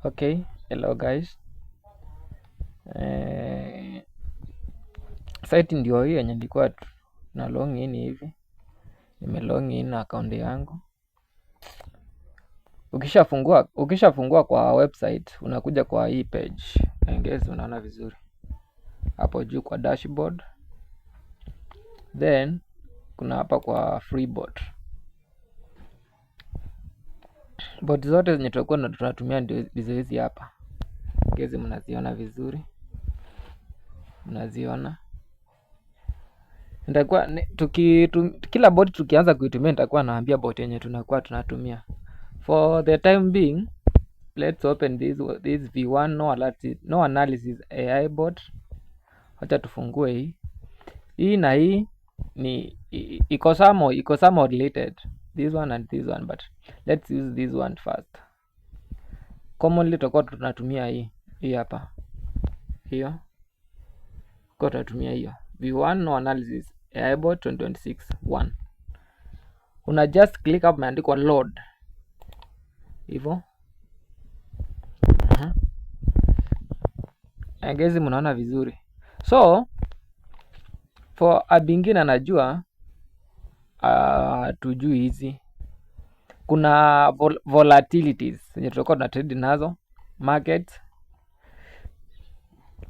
Okay, hello guys. Site ndio hii yenye nilikuwa na login hivi. Nime login account yangu. Ukishafungua kwa website, unakuja kwa hii page. I guess unaona vizuri. Hapo juu kwa dashboard. Then kuna hapa kwa free bot. Bot zote zenye tutakuwa tunatumia ndizo hizi hapa. Guys, mnaziona vizuri. Mnaziona. Nitakuwa kila bot tukianza kuitumia nitakuwa naambia bot yenye tunakuwa tunatumia. For the time being, let's open this V1 no analysis, no analysis AI bot. Acha tufungue hii. Hii na hii ni iko somehow related. This one and this one, but let's use this one first. Commonly tutakuwa tunatumia hii. Hii hapa. Hiyo. Kwa tutatumia hiyo. V1 no analysis AI bot 2026 1. Una just click hapo imeandikwa load. Hivyo. I guess mnaona vizuri. So for a beginner, najua tujui hizi. Kuna volatilities zenye tutakuwa tuna trade nazo market.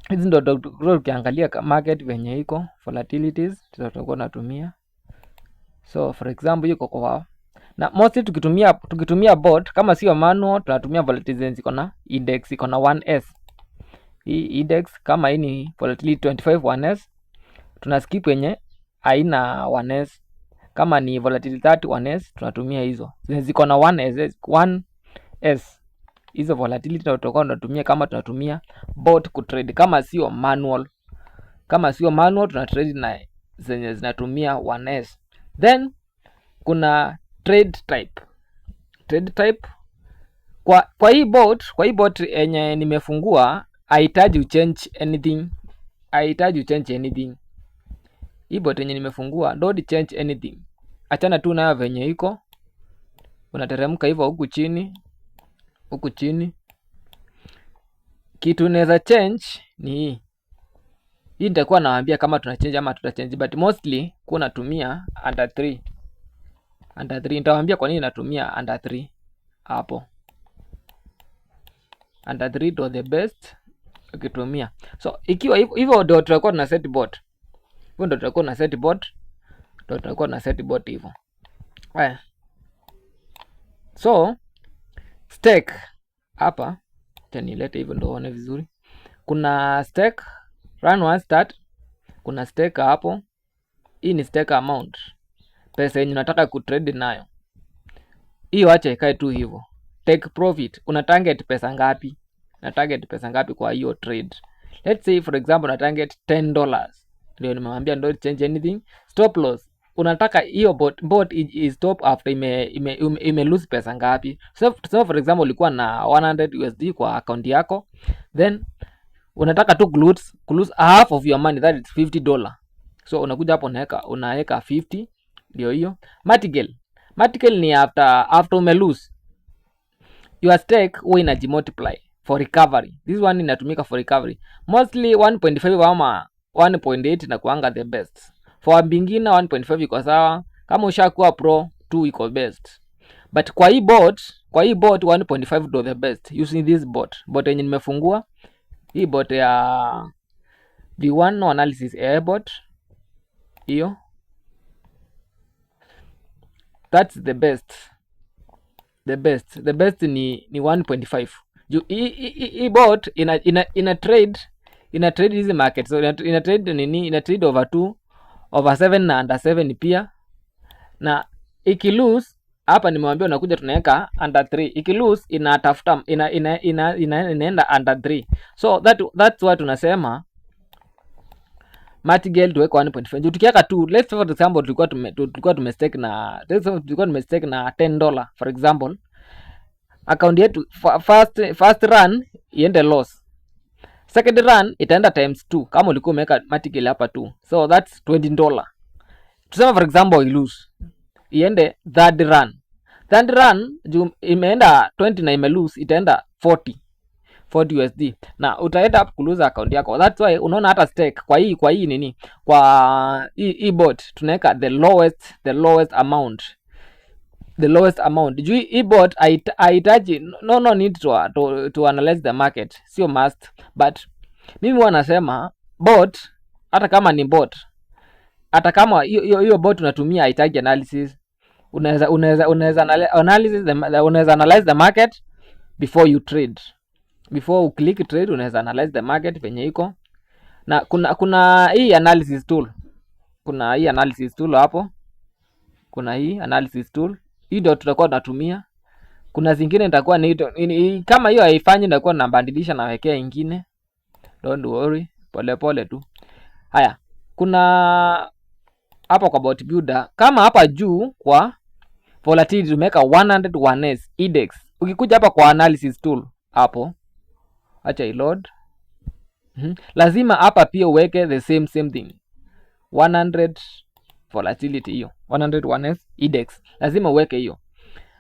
Hizi ndo tukiangalia market venye iko, volatilities tutakuwa tunatumia. So for example iko kwa na mostly tukitumia bot kama sio manual, tunatumia volatility iko na index iko na 1S. Hii index, kama hii ni volatility 25 1S, tuna skip yenye haina 1S. Kama ni volatility 30 1S, tunatumia hizo zenye ziko na 1S 1S. Hizo volatility ndio tutakuwa tunatumia kama tunatumia bot kutrade, kama sio manual. Kama sio manual, tuna trade na zenye zinatumia 1S. Then kuna trade type. Trade type kwa hii bot yenye nimefungua haihitaji uchange anything, haihitaji uchange anything. Hii bot yenye nimefungua, don't change anything, achana tu nayo venye iko. Unateremka hivyo huku chini, huku chini. Kitu unaweza change ni hii. Hii nitakuwa nawaambia kama tuna change ama tuta change, but mostly kuwa natumia under 3. Under 3, nitawaambia kwa nini natumia under 3 hapo. Under 3 ndo the best ukitumia. So ikiwa hivyo, hivyo ndio tutakuwa tuna set bot. Hivyo ndio tutakuwa tuna set bot, ndio tutakuwa tuna set bot hivyo. Haya, so stake hapa, acha nilete hivyo ndio uone vizuri. Kuna stake run one start, kuna stake hapo. Hii ni stake amount, pesa yenye unataka kutrade nayo. Hiyo acha ikae tu hivyo. Take profit, una target pesa ngapi? Na target pesa ngapi kwa hiyo trade? Let's say for example na target $10. Ndio nimewambia don't change anything. Stop loss, unataka hiyo bot is stop after ime lose pesa ngapi? So for example ulikuwa na 100 USD kwa account yako, then unataka tu lose half of your money, that is $50. So unakuja hapo unaweka 50, ndio hiyo. Martingale. Martingale ni after ume lose your stake, huwa inajimultiply for recovery. This one inatumika for recovery mostly. 1.5 ama 1.8 na kuanga the best for a beginner. 1.5 iko sawa. Kama ushakuwa pro, 2 iko best, but kwa hii bot 1.5 ndo the best using this bot. Bot yenye nimefungua, hii bot ya V1 no analysis AI bot, hiyo that's the best. The best ni 1.5 juu hii bot ina trade hizi market. So ina trade nini? Ina trade over 2, over 7 na under 7 pia. Na ikilose hapa, nimewambia unakuja tunaweka under 3. Ikilose, inatafuta inaenda under 3. So that's why tunasema martingale tuweke 1.5, juu tukiweka 2, let's say for example tulikuwa tumestake na let's say tulikuwa tumestake na $10, for example, account yetu, first run iende loss, second run itaenda times 2 kama ulikuwa umeweka martingale hapa 2, so that's $20. Tuseme for example ilose, iende third run. Third run, juu imeenda 20 na imelose, itaenda 40. 40 USD na utaenda up kulose account yako. That's why unaona hata stake kwa hii nini, kwa hii bot tunaweka the lowest amount, the lowest amount, juu hii bot haihitaji, no need to analyze the market, sio must. But mimi huwa nasema bot, hata kama ni bot, hata kama hiyo bot unatumia haihitaji analysis, unaweza analyze the market before you trade. Before uclick trade, unaweza analyze the market venye iko. Na kuna hii analysis tool, kuna hii analysis tool hapo, kuna hii analysis tool, hii ndio tutakuwa tunatumia. Kuna zingine nitakuwa ni kama hiyo haifanyi, nitakuwa nabadilisha, nawekea ingine. Don't worry, pole pole tu. Haya, kuna hapa kwa bot builder, kama hapa juu kwa volatility tumeweka 101s index. Ukikuja hapa kwa analysis tool hapo, acha iload. Lazima hapa pia uweke the same thing, 100 volatility, hiyo 101s index lazima uweke hiyo.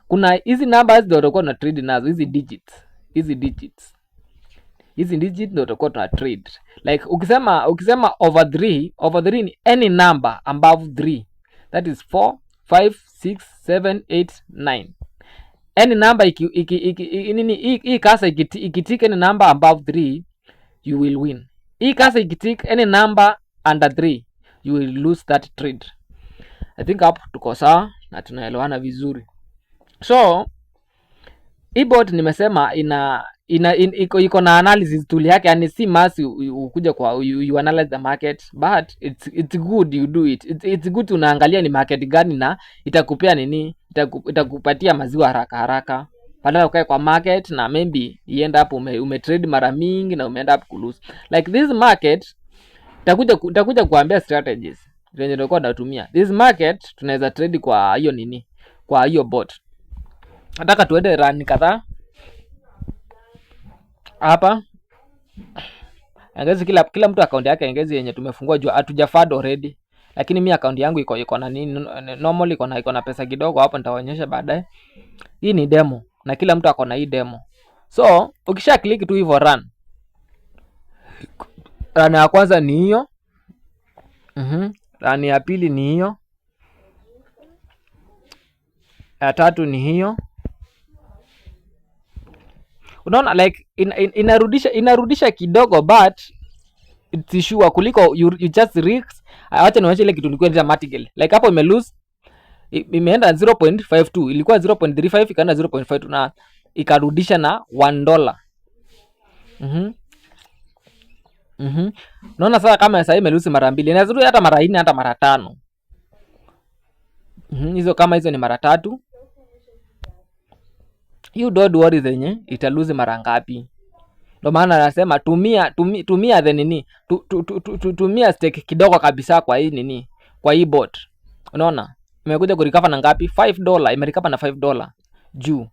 Kuna hizi numbers ndio utakuwa tuna trade nazo, hizi digits, hizi digit ndio utakuwa tuna trade. Like ukisema over 3, over 3 ni any number above 3, that is 4, 5, 6, 7, 8, 9. Any number iki nini, hii cursor ikitick any number above 3, you will win. Hii cursor ikitick any number under 3, you will lose that trade. I think hapo tuko sawa na tunaelewana vizuri. So hii bot nimesema ina ina in, iko iko na analysis tool yake, yani si must ukuja kwa you analyze the market, but it's good you do it. It's good unaangalia ni market gani na itakupea nini, itakupatia maziwa haraka haraka, badala ukae kwa market na maybe iend up umetrade mara mingi na umeenda up kulose. Like this market, nitakuja kuambia strategies zenye nilikuwa natumia. This market tunaweza trade kwa hiyo nini, kwa hiyo bot. Nataka tuende run kadhaa hapa. Engezi kila mtu account yake, engezi yenye tumefungua, juu hatuja fund already. Lakini mi account yangu iko na nini, normal, iko na pesa kidogo hapo, nitaonyesha baadaye. Hii ni demo na kila mtu ako na hii demo. So ukisha click tu hivyo run, run ya kwanza ni hiyo. Run ya pili ni hiyo, ya tatu ni hiyo. Unaona, like inarudisha kidogo, but it's sure kuliko you just risk. Acha nionyeshe ile kitu nilikuwa inaita martingale. Like hapo ime lose, imeenda 0.52, ilikuwa 0.35 ikaenda 0.52 na ikarudisha na $1. Naona sasa kama sasa imelose mara mbili, inaweza rudi hata mara nne, hata mara tano. Hizo kama hizo ni mara tatu. You don't worry zenye italose mara ngapi. Ndio maana nasema tumia the nini, tumia stake kidogo kabisa kwa hii nini, kwa hii bot. Unaona? Imekuja kurecover na ngapi? $5, imerecover na $5 juu.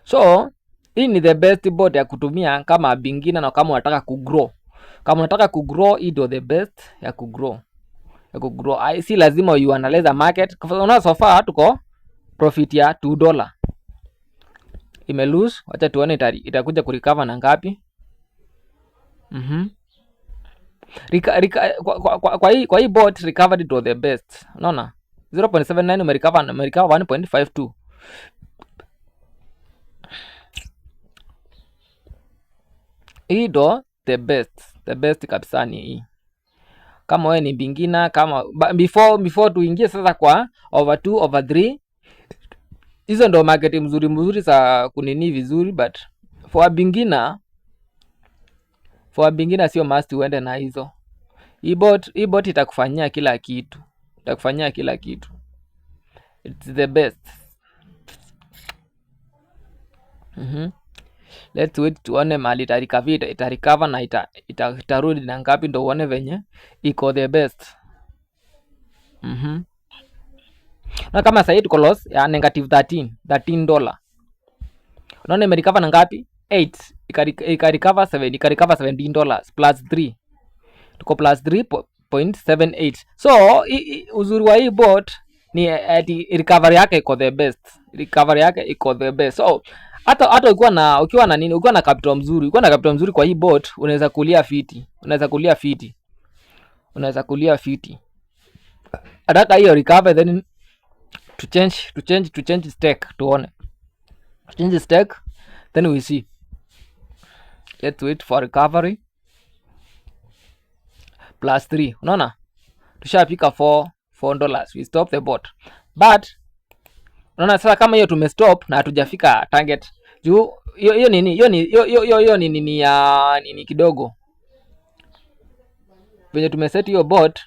So hii ni the best bot ya kutumia kama beginner na kama unataka kugrow. Kama unataka kugrow, hii ndio the best ya kugrow. Ya kugrow. Ai, si lazima you analyze the market. Kwa unaona so far tuko profit ya $2. Ime lose, wacha tuone itakuja kurecover na ngapi. Rika, rika, kwa, kwa, kwa, kwa hii bot recovered to the best. Unaona? 0.79 umerecover 1.52. Hii ndo the best, the best kabisa ni hii. Kama wewe ni beginner, kama before tuingie sasa kwa over 2, over 3, hizo ndo market mzuri mzuri za kunini vizuri, but for a beginner sio must uende na hizo. Hii bot itakufanyia kila kitu, itakufanyia kila kitu. It's the best. Let's wait tuone mahali itarecover, itarecover na itarudi na ngapi ndo uone venye iko the best. Na kama sasa tuko loss ya negative $13. Unaona imerecover na ngapi? 8. Ikarecover 7, ikarecover $17 plus 3. Tuko plus 3.78. So uzuri wa hii bot Ni ati recovery yake iko the best. Recovery yake iko the best. So hata ukiwa na nini, ukiwa na capital mzuri, ukiwa na capital mzuri kwa hii bot, unaweza kulia fiti. Unaweza kulia fiti. Unaweza kulia fiti. Ataka hiyo recover, then to change stake, tuone. Change stake, then we see. Let's wait for recovery. Plus 3. Unaona? Tushafika $4. We stop the bot. But unaona sasa kama hiyo tumestop na hatujafika target. Juu hiyo nini? Hiyo ni hiyo ni nini ya nini kidogo. Venye tumeset hiyo bot,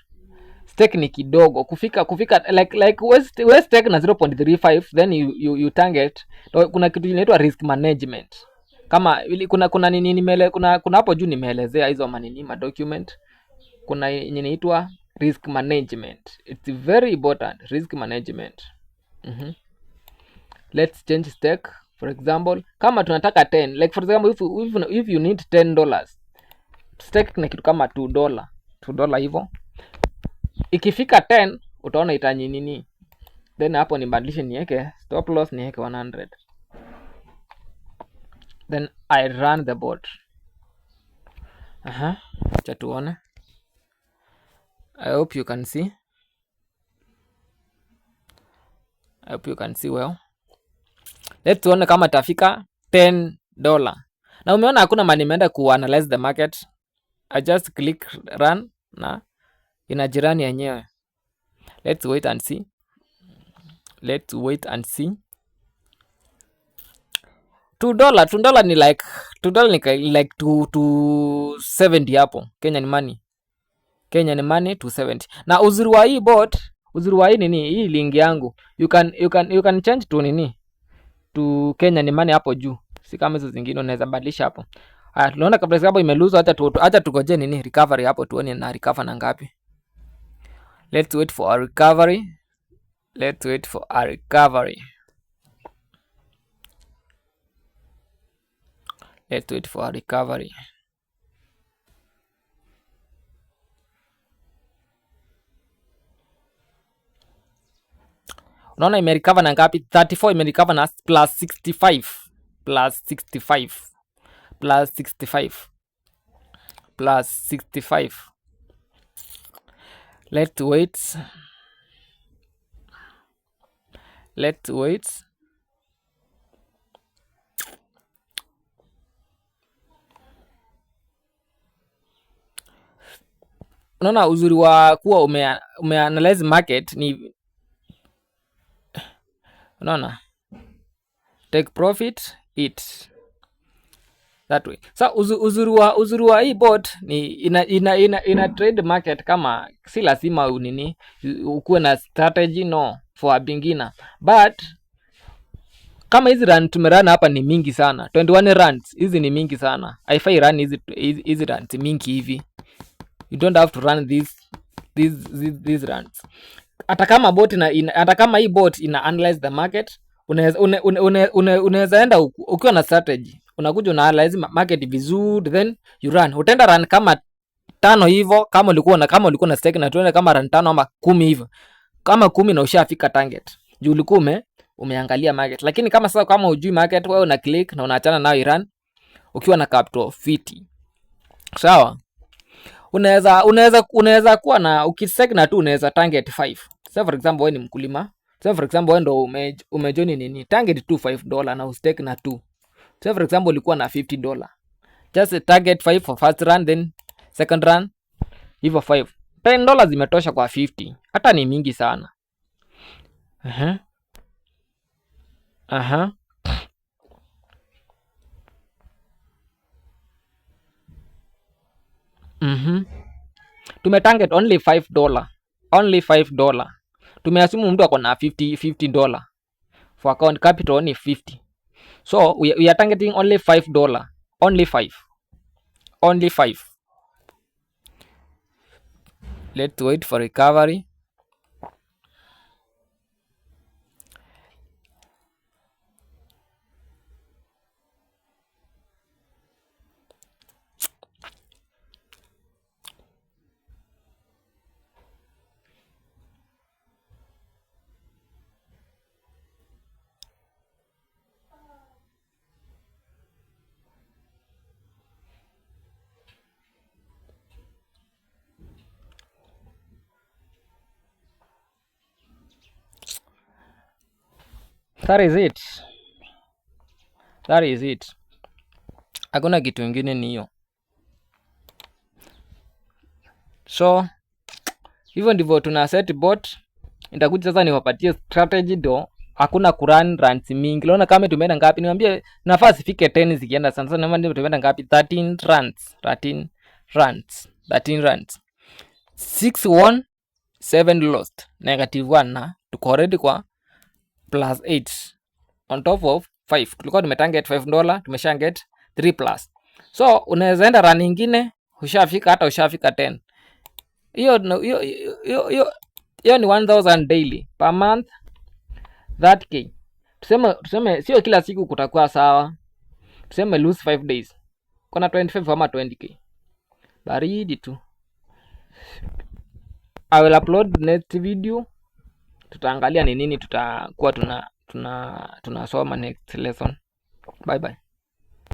stake ni kidogo kufika like we stake na 0.35, then you target. Kuna kitu inaitwa risk management. Kama kuna nini nimele, kuna hapo juu nimeelezea hizo manini ma document. Kuna yenye inaitwa risk management. It's very important, risk management. Let's change stake. For example, kama tunataka 10, like for example if you need $10, stake na kitu kama $2, $2 hivyo. Ikifika 10 utaona itanyi nini. Then hapo nibadilishe niweke stop loss, niweke 100. Then I run the bot. Aha, acha tuone. I hope you can see. I hope you can see well. Let's tuone kama tafika $10. Na umeona hakuna mali nimeenda ku analyze the market. I just click run na inajirun yenyewe. Let's wait and see. Let's wait and see. $2, $2 ni like, $2 ni like 270 hapo. Kenyan money. Kenyan money 270. Na uzuri wa hii bot, uzuri wa hii nini, hii link yangu, you can change to nini? To Kenyan money hapo juu. Si kama hizo zingine unaweza badilisha hapo. Haya, tunaona kabla hapo imelose, acha tugoje nini recovery hapo tuone na recover na ngapi. Let's wait for a recovery. Let's wait for a recovery. Let's wait for a recovery. Unaona imerecover na ngapi? 34 imerecover na plus 65. Plus 65. Plus 65. Plus 65. Let's wait. Let's wait. Unaona uzuri wa kuwa umeanalyze market ni, unaona, take profit it that way. So uzuri wa hii bot ni ina trade market kama si lazima unini ukuwe na strategy, no, for a beginner. But kama hizi run tumerun hapa ni mingi sana, 21 runs hizi ni mingi sana. Haifai run hizi runs mingi hivi. You don't have to run these runs. Hata kama bot ina, hata kama hii bot ina analyze the market, unaweza enda ukiwa na strategy, unakuja una analyze market vizuri, then you run. Utaenda run kama 5 hivyo, kama ulikuwa na stake na tuende kama run 5 ama 10 hivyo. Kama 10 na ushafika target. Juu ulikuwa umeangalia market. Lakini kama sasa kama hujui market, wewe una click na unaachana nayo run ukiwa na capital fiti. Sawa? Unaweza kuwa na ukistake na tu unaweza target 5. Say for example wewe ni mkulima. Say for example wewe ndo umejoin nini? Target tu $5 na ustake na 2. Say for example ulikuwa na $50. Just target 5 for first run, then second run hivyo 5. $10 zimetosha kwa 50. Hata ni mingi sana. Aha. Aha. Tumetarget only $5. Only $5. Tumeassume mtu ako na $50 for account capital ni 50. So we are targeting only $5. Only 5. Only 5. Let's wait for recovery. That is it, that is it. Hakuna kitu ingine, ni hiyo. So hivyo ndivyo tuna set bot. Nitakuja sasa niwapatie strategy do hakuna kurun runs mingi. Unaona kama tumeenda ngapi? Niwaambie nafasi ifike 10 zikienda sana sana. Ndio tumeenda ngapi? 13 runs, 13 runs, 13 runs, 6 won, 7 lost, negative 1, na tuko already kwa plus 8 on top of 5. Tulikuwa tumetarget $5, tumesha get 3 plus. So unaweza enda run nyingine ushafika, hata ushafika 10. Hiyo hiyo hiyo hiyo hiyo ni 1000 daily per month, 30K. Tuseme sio kila siku kutakuwa sawa. Tuseme lose 5 days, kuna 25 ama 20K baridi tu. I will upload next video, tutaangalia ni nini tutakuwa tunasoma next lesson. Bye bye.